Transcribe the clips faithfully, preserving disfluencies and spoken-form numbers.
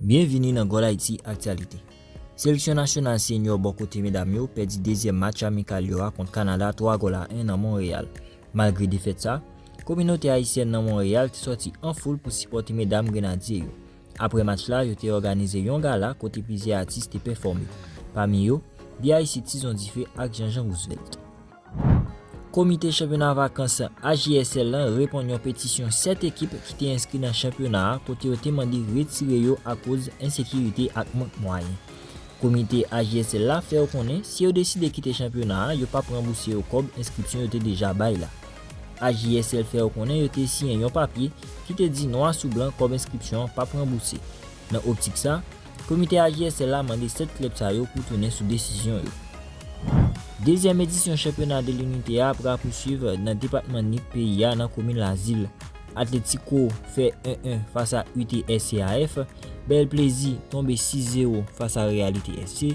Byenvini nan Gòl Ayiti Aktyalite. Seleksyon nasyonal senior bò kote medam yo pèdi dezyèm match amikal yo a kont Kanada twa gòl a en nan Monreyal. Malgre defèt sa, kominote ayisyèn nan Monreyal te sòti an foul pou sipòte medam Grenadye yo. Apre match la, yo te òganize yon gala kote plizyè atis te pèfòme. Pami yo, B I C Tizon Dife ak Jean Jean Roosevelt. Komite chanpyona vakans A J S L lan reponn yon petisyon sèt ekip ki te enskri nan chanpyona a kote yo te mande retire yo akoz ensekirite ak mank mwayen. Komite A J S L la fè yo konnen si yo deside kite chanpyona a, yo p ap ranbouse yo kòb enskripsyon yo te deja bay la. A J S L fè yo konnen yo te siyen yon papye ki te di nwa sou blan kòb enskripsyon an p ap ranbouse. Nan optik sa, komite A J S L la mande sèt klèb sa yo pou tounen sou desizyon yo. Dezyèm edisyon chanpyona de linite a pral pouswiv nan depatman Nip peyi a nan komin Lazil. Atletico fè en en fas a U T S C A F, Bèl Plezi tonbe sis zewo fas a Realite F C,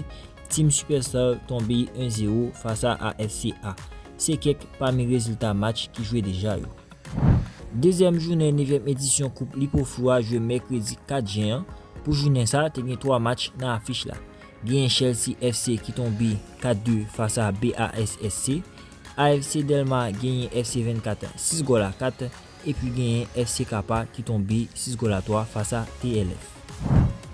Team Superstar tonbe en zewo fas a A F C A. Se kèk pami rezilta match ki jwe deja yo. Dezyèm jounen nevyèm edisyon Koup Lipoflou a jwe mèkredi kat jen an. Pou jounen sa, te gen twa match nan afich la. Genyen Chelsea F C ki tonbe kat de fas a B A S S C. A F C Dèlma genyen F C vennkat sis gòl a kat, epi genyen F C Kapa ki tonbe sis gòl a twa fas a T L F.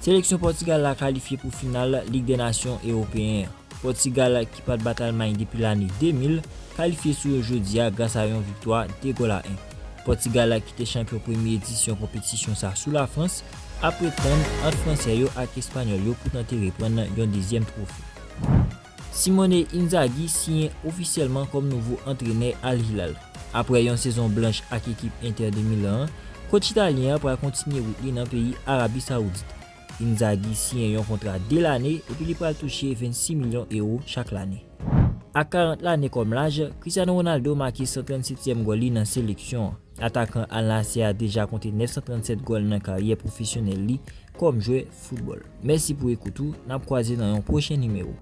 Seleksyon Pòtigal la kalifye pou final Lig dè Nasyon Ewopeyen an. Pòtigal, ki pa t bat Almay depi lane de mil, kalifye sou yo jodi a gras a yon viktwa de gòl a en. Pòtigal, ki te chanpyon premye edisyon konpetisyon sa sou Lafrans, ap ret tann ant Fransè yo ak Espanyòl yo pou tante reprann yon dezyèm twofe. Simone Inzaghi siyen ofisyèlman kòm nouvo antrenè Al Hilal. Apre yon sezon blanch ak ekip Inter de Milan an, coach italyen an pral kontinye wout li nan peyi Arabi Sawoudit. Inzaghi siyen yon kontra de lane epi li pral touche vennsis milyon ewo chak lane. Ak karant lane kòm laj, Cristiano Ronaldo make san trannsetyèm gòl li nan seleksyon an. Atakan Al Nassr a deja konte nèf san trannsèt gòl nan karyè pwofesyonèl li kòm jwè foutbòl. Mèsi pou ekout ou, n ap kwaze nan yon pwochen nimewo.